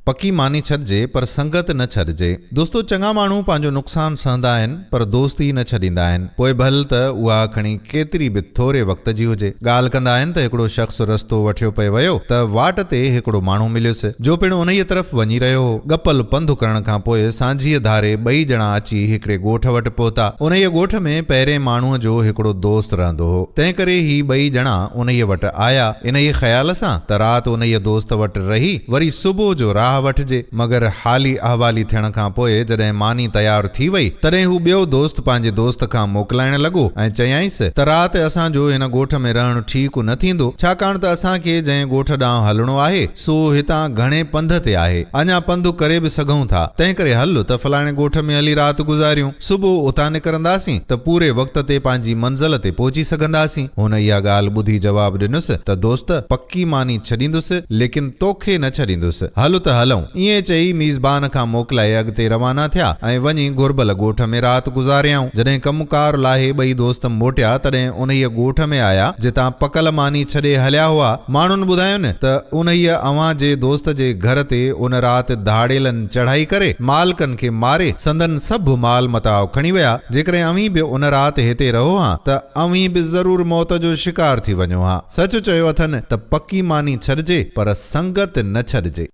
پڪي ماني ڇڏجي پر سنگت نه ڇڏجي. دوستو چڱا ماڻهو پنهنجو نقصان سهندا آهن پر دوستي نه ڇڏيندا آهن پوء ڀل ته اها کڻي ڪيتري به ٿوري وقت جي هجي. ڳالهه ڪندا آهن ته هڪڙو شخص رستو وٺيو پئي ويو ته واٽ تي هڪڙو ماڻهو مليس جو پڻ انهيء طرف وڃي رهيو هو. ڳپل پنڌ ڪرڻ کان پوء سانجهيء ڌاري ٻئي ڄڻا اچي هڪڙي ڳوٺ وٽ پهتا. انهيء ڳوٺ ۾ پهرين ماڻهوء جو هڪڙو دوست رهندو هو. تنهنڪري هي ٻئي ڄڻا انهيء وٽ آيا. انهيء خيال سان ته رات انهيء دوست وٽ رهي وري صبح جو راهه وٺجي. مگر حالي احوالي ٿيڻ کان پوء جڏهن ماني تيار ٿي وئي، تڏهن هو ٻيو دوست پنهنجي دوست کان موڪلائڻ لڳو ۽ چيائينس ته رات اسان جو هن ڳوٺ ۾ رهڻ ٺيڪ نه ٿيندو، ڇاڪاڻ ته اسان کي جنهن ڳوٺ ڏانهن هلڻو آهي، سو هتان گهڻي پنڌ تي آهي. اڃا پنڌ ڪري به سگهون ٿا، تنهنڪري هل ته فلاڻي ڳوٺ ۾ هلي رات گذاريون. صبح اتان نڪرنداسين ته پوري وقت تي پنهنجي منزل تي پهچي سگهنداسين. هن اها ڳالهه ٻڌي جواب ڏنس ته دوست! پڪي ماني ڇڏيندس، ليڪن توکي نه ڇڏيندس. هل ته هلون. ائين چئي ميزبان کان موڪلائي اڳتي روانا ٿيا ۽ وڃي گهربل ڳوٺ ۾ رات گذاريائون. جڏهن ڪم ڪار لاهي ٻئي دوست موٽيا، تڏهن انهيء ڳوٺ ۾ آيا، جتان پڪل ماني ڇڏي هليا هئا. ماڻهن ٻڌاين ته انهيء اوهان جي دوست جي گهر تي ان رات ڌاڙيلن چڙهائي ڪري، مالڪن کي ماري، سندن سڀ مال متاع کڻي ويا. جيڪڏهن اوهين به ان رات هتي رهو ها ته اوهين به ضرور موت جو شڪار ٿي وڃو ها. سچ چيو اٿن ته پڪي ماني ڇڏجي پر سنگت نه ڇڏجي.